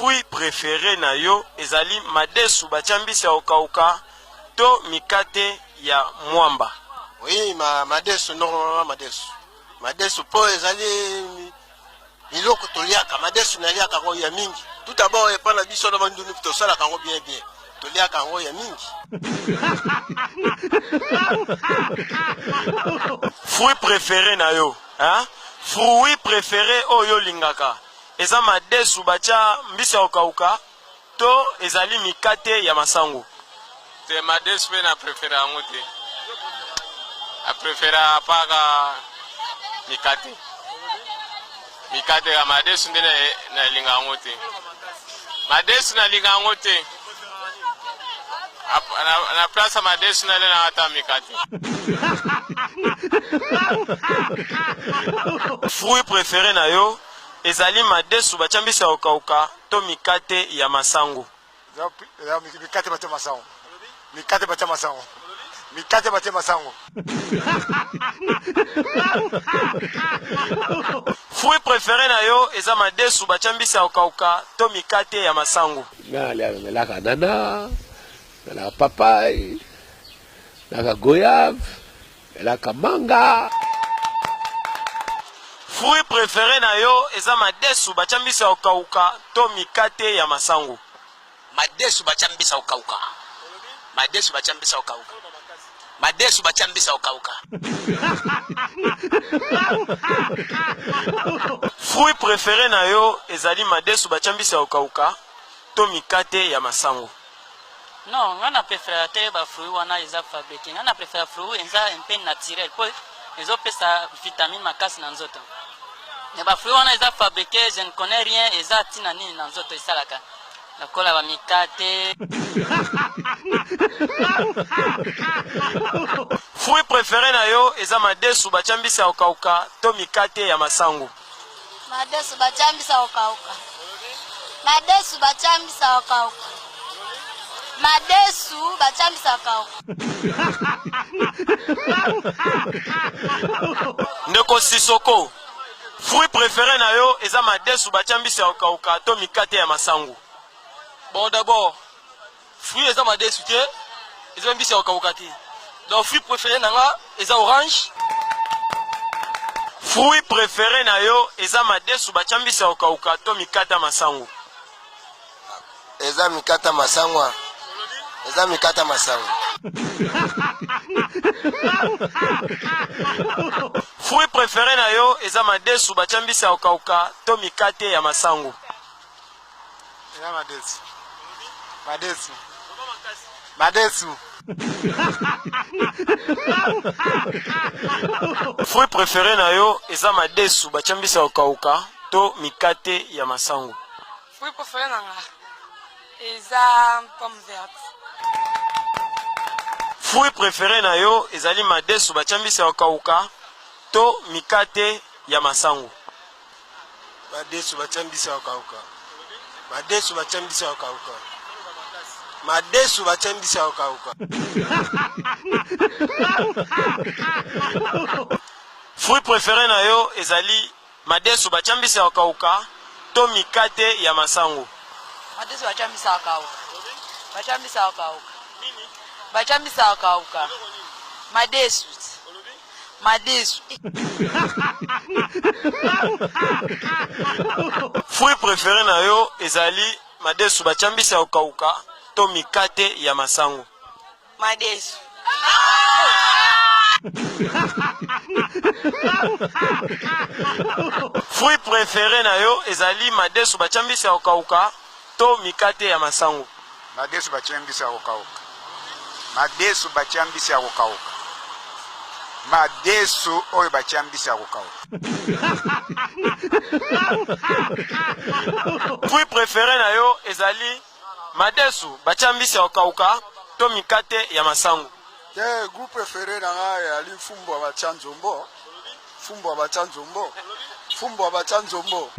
Fruit prefere na yo ezali madesu batia mbisi ya kokauka to mikate ya mwamba? Oui, ma, madesu, normalement madesu. Madesu po ezali biloko toliaka, madesu naliaka yango ya mingi. Tout d'abord epa na biso na bandundu tosalaka yango bien bien. Toliaka yango ya mingi. Fruit prefere na yo, hein? Fruit prefere oyo olingaka eza madesu batia mbisi ya kokauka to ezali mikate ya masangu? Te, madesu pe na prefere yango te. Na prefera paka mikate. Mikate ya madesu nde nalinga yango te. Madesu nalinga yango te. Na place ya madesu nalela ata mikate. Fruit prefere na yo ezali madesu batia mbisi ya kokauka to mikate ya masangu? Mikate batia masangu. Mikate batia masangu. Mikate batia masangu. Fruit prefere na yo eza madesu batia mbisi ya kokauka to mikate ya masangu? Nga namelaka anana, namelaka papaye, namelaka goyave, namelaka manga. Fruit prefere na yo eza madesu batia mbisi ya kokauka to mikate ya masangu? Madesu batia mbisi ya kokauka. Madesu batia mbisi ya kokauka. Madesu batia mbisi ya kokauka. Fruit prefere na yo ezali madesu batia mbisi ya kokauka to mikate ya masangu? Non, nga na prefera te ba fruits wana eza fabriqué. Nga na prefera fruit eza un peu naturel po ezopesa vitamine makasi na nzoto. Mais ba fruits wana eza fabriqué, je ne connais rien, eza tina nini na nzoto esalaka. Lokola ba mikate. Fruit prefere na yo eza madesu batia mbisi ya kokauka to mikate ya masangu? Madesu batia mbisi ya kokauka. Madesu batia mbisi ya kokauka. Madesu batia mbisi ya kokauka. Ndeko Sissoko, fruit prefere na yo eza madesu batia mbisi ya kokauka to mikate ya masangu? Bon, d'abord, fruit eza madesu te, eza mbisi ya kokauka te. Donc fruit préféré na nga eza orange. Fruit préféré na yo eza madesu batia mbisi ya kokauka to mikate ya masangu? Eza mikate ya masangu. Eza mikate ya masangu. Fruit préféré na yo eza madesu batia mbisi ya kokauka to mikate ya masangu? Eza madesu. Madesu. Madesu. Fruit préféré na yo eza madesu batia mbisi ya kokauka to mikate ya masangu? Fruit préféré na nga eza pomme verte. Fruit préféré na yo ezali madesu batia mbisi ya kokauka to mikate ya masangu? Madesu batia mbisi ya kokauka. Madesu batia mbisi ya kokauka. Madesu batia mbisi ya kokauka. Fruit préféré na yo ezali madesu batia mbisi ya kokauka to mikate ya masangu? Madesu batia mbisi ya kokauka. Batia mbisi ya kokauka. Batia mbisi ya kokauka. Madesu. Madesu. Fruit préféré na yo ezali madesu batia mbisi ya kokauka to mikate ya masangu? Madesu. Fruit préféré na yo ezali madesu batia mbisi ya kokauka to mikate ya masangu? Madesu batia mbisi ya kokauka. Madesu batia mbisi ya kokauka. Madesu oyo batia mbisi ya kokauka. Fruit préféré na yo ezali madesu batia mbisi ya kokauka to mikate ya masangu? Te, goût préféré na ngai ezali fumbwa batia nzombo. Fumbwa batia nzombo. Fumbwa batia nzombo.